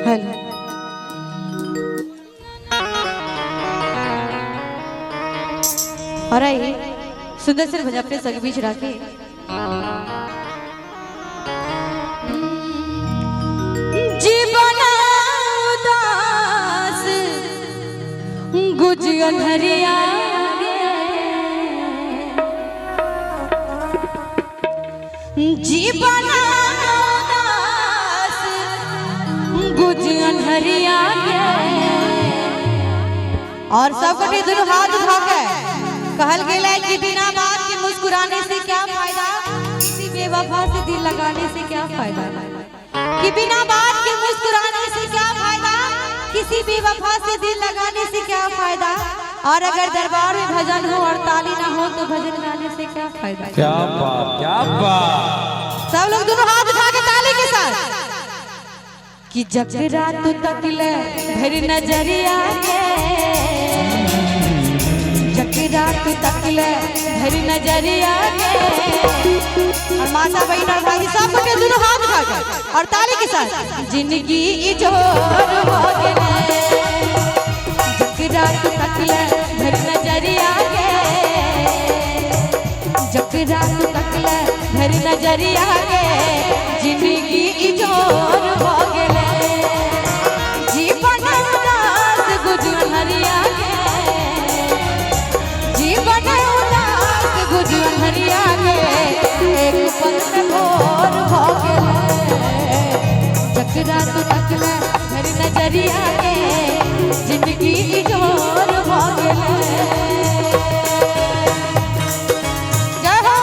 Hello और आई सुंदर sir भजन अपने संग बीच रखे। जीवन उदास गुज अंधरिया, जीवन उदास गुज अंधरिया के। और सब गोटे दोनों हाथ उठा के कहल गेल है कि बिना बात के मुस्कुराने से क्या फायदा, किसी बेवफा से दिल लगाने से क्या फायदा। कि बिना बात के मुस्कुराने से क्या फायदा, किसी बेवफा से दिल लगाने से क्या फायदा। और अगर दरबार में भजन हो और ताली ना हो तो भजन गाने से क्या फायदा। क्या बात, क्या बात। सब लोग दोनों हाथ उठा के ताली के साथ कि जकरा तू तकले भर नजरिया के, जकरा तू तकले भर नजरिया के। और माता बहन और भाई सब के दोनों हाथ उठा के और ताली के साथ जिंदगी जोर हो गेले। जकरा तू तकले भर नजरिया के, जकरा तू तकले भर नजरिया के, जिंदगी जोर हो गेले। जीवन उदास गुजर के, जीवन उदास गुजर हरिया के, एक पल में भोर हो गेले। जकरा तू तकले भर नजरिया के, जिंदगी जोर हो गेले। जय हो,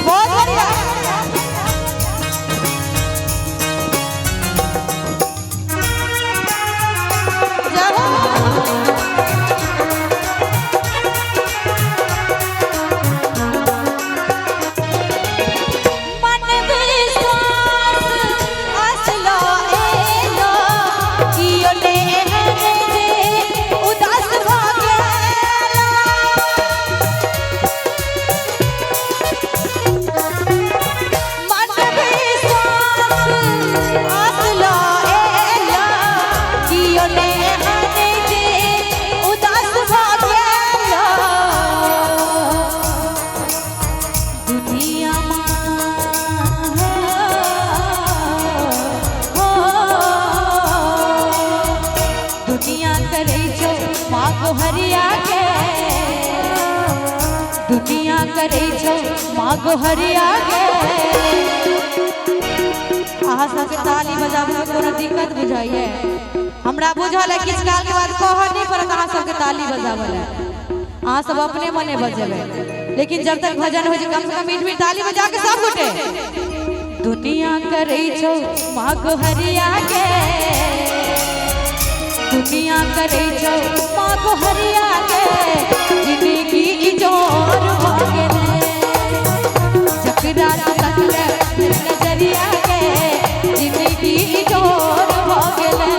बहुत बढ़िया। जय हो। मन विश्वास असलो एलो, कियो ने एहन जे उदास भ गेलो। मन विश्वास असलो एलो, कियो ने एहन जे उदास भ गेलो। दुनिया मा हो, दुनिया करे छो माँ को हरिया के, दुनिया करे छो माँ को हरिया के। अहाँ सबके ताली बजाबे में कोनो दिक्कत बुझाइए? हमरा बुझल है किछु काल के बाद कहऽ नहीं पड़त अहाँ सबके ताली बजाबे लए, अहाँ सब अपने मने बजेबै। लेकिन जब तक भजन हो कम से कम 8 मिनट ताली बजा के सब गोटे। दुनिया करे छो माँ को हरिया के, दुनिया करे छो माँ को हरिया के, जिंदगी जोर हो गेले। जकरा तू तकले नजरिया के, जिंदगी जोर हो गेले।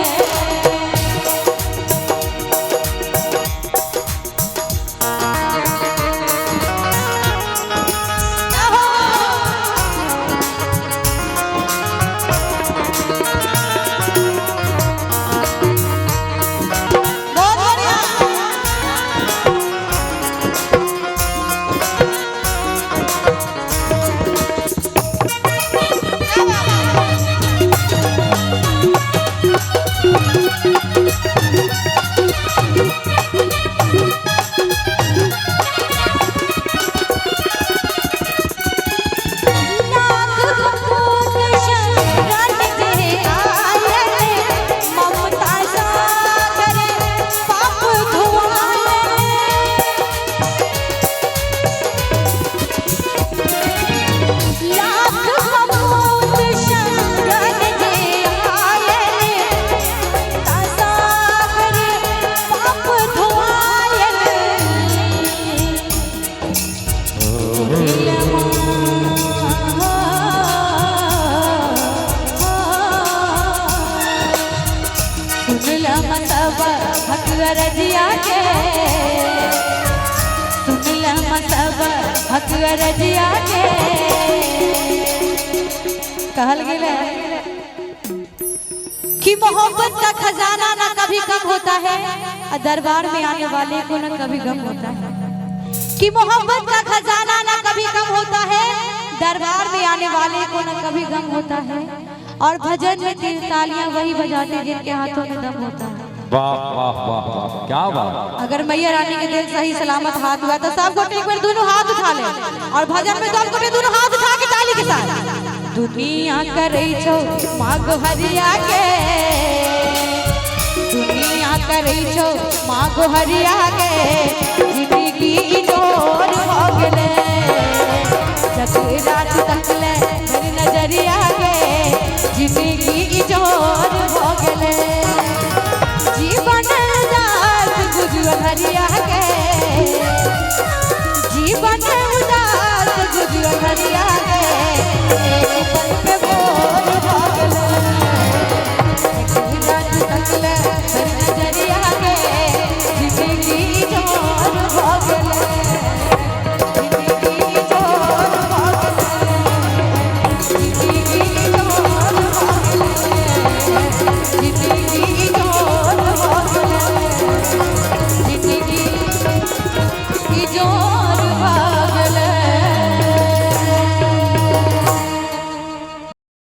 बहुत बढ़िया। लाख कपूत शरण जे आयल, ममता सागर पाप धुआयल। लाख कपूत शरण जे आयल, ममता सागर पाप धुआयल। सुनला मसबा हक रजिया के, सुनला मसबा हक रजिया के। कहल गेल है कि मोहब्बत का खजाना ना कभी कम होता है और दरबार में आने वाले को ना कभी गम होता है। कि मोहब्बत का खजाना ना कभी कम होता है, दरबार में आने वाले को ना कभी गम होता है। और भजन में तीन तालियां वही बजाते जिनके हाथों में दम होता है। वाह वाह वाह वाह, क्या बात। अगर मैया रानी के दिल सही सलामत हाथ हुआ तो सब गोटे एक बार दोनों हाथ उठा ले और भजन में सब गोटे दोनों हाथ उठा के ताली के साथ। दुनिया करे छो माँ गोहरिया के, दुनिया करे छो माँ गोहरिया के, जिंदगी जोर हो गेले। जकरा तू तकले मेरी नजरिया के, जिंदगी जोर हो गेले। जीवन उदास गुजर हरिया के, जीवन उदास गुजर हरिया के, एक पल पे